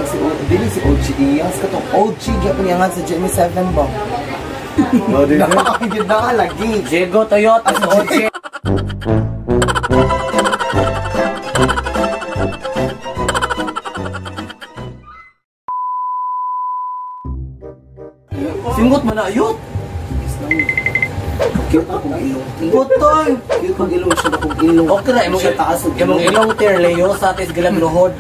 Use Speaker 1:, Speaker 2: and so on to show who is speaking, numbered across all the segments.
Speaker 1: Si dili si OG Iyas katong OG gyapon niya nga sa GMA 7 ba.
Speaker 2: No, di
Speaker 1: Na gyud na lagi.
Speaker 3: Diego Toyota sa OG. Singot man na ayot.
Speaker 1: Cute akong ilong.
Speaker 3: Butoy.
Speaker 1: Cute kong ilong siya akong ilong.
Speaker 3: Okay ra imong
Speaker 1: Siya taas og
Speaker 3: imong ilong tier Leo sa atis gilang luhod.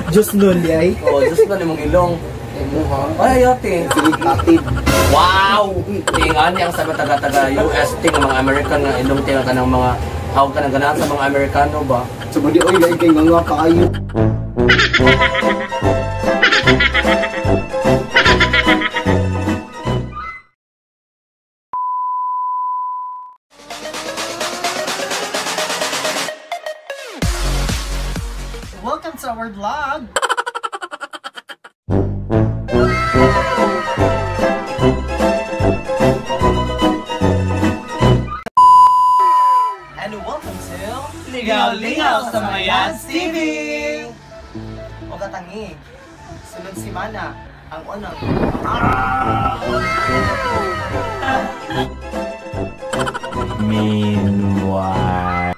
Speaker 1: Diyos nun yay.
Speaker 3: Oh, just na imong ilong.
Speaker 1: Imo ha.
Speaker 3: Ay ayote.
Speaker 1: Sige katid.
Speaker 3: Wow! Tingan ang sa taga-taga US ting mga American nga ilong ting kanang mga hawag ka ng ganahan sa mga Amerikano ba?
Speaker 1: So badi oy lain kay nga kaayo. Welcome to our vlog. And welcome to
Speaker 3: Lingaw-Lingaw sa Mga Yads
Speaker 1: TV! O katangi, sunod si Mana, ang unang
Speaker 3: Meanwhile.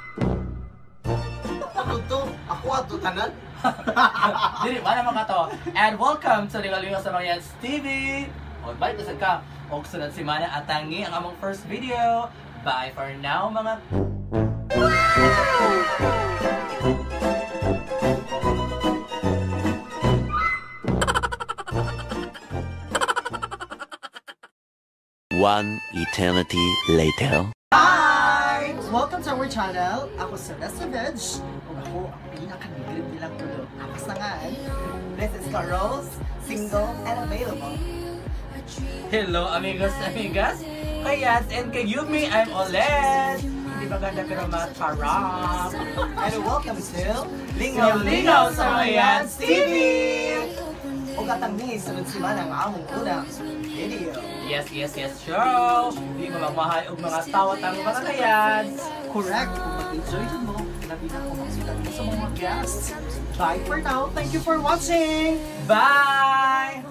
Speaker 1: Ako to, ako ato tanan.
Speaker 3: Dili, wala man ka to. And welcome to Lingaw-Lingaw sa Mga Yads TV! O, balik na sad ka. Og sunod si Mana atangi ang among first video. Bye for now, mga
Speaker 4: One eternity later.
Speaker 1: Hi! Welcome to our channel. Ako si Resta Veg. Ug ako ang pinaka-nigrib nilang tulo. Ako sa ngan. This is Carlos, single and available.
Speaker 3: Hello, amigos, amigas. Kayads and kayumi, I'm Olet. Hindi maganda pero masarap.
Speaker 1: And welcome to
Speaker 3: Lingaw-Lingaw sa Mga Yads TV!
Speaker 1: Ug katangi, sunod si Mana ang among unang video.
Speaker 3: Yes, yes, yes, show! Di mo magmahal og mga tawa-tang mga kayads.
Speaker 1: Correct! Kung mag-enjoy dun mo, labi na kung magsulat mo sa mga guests. Bye for now. Thank you for watching!
Speaker 3: Bye!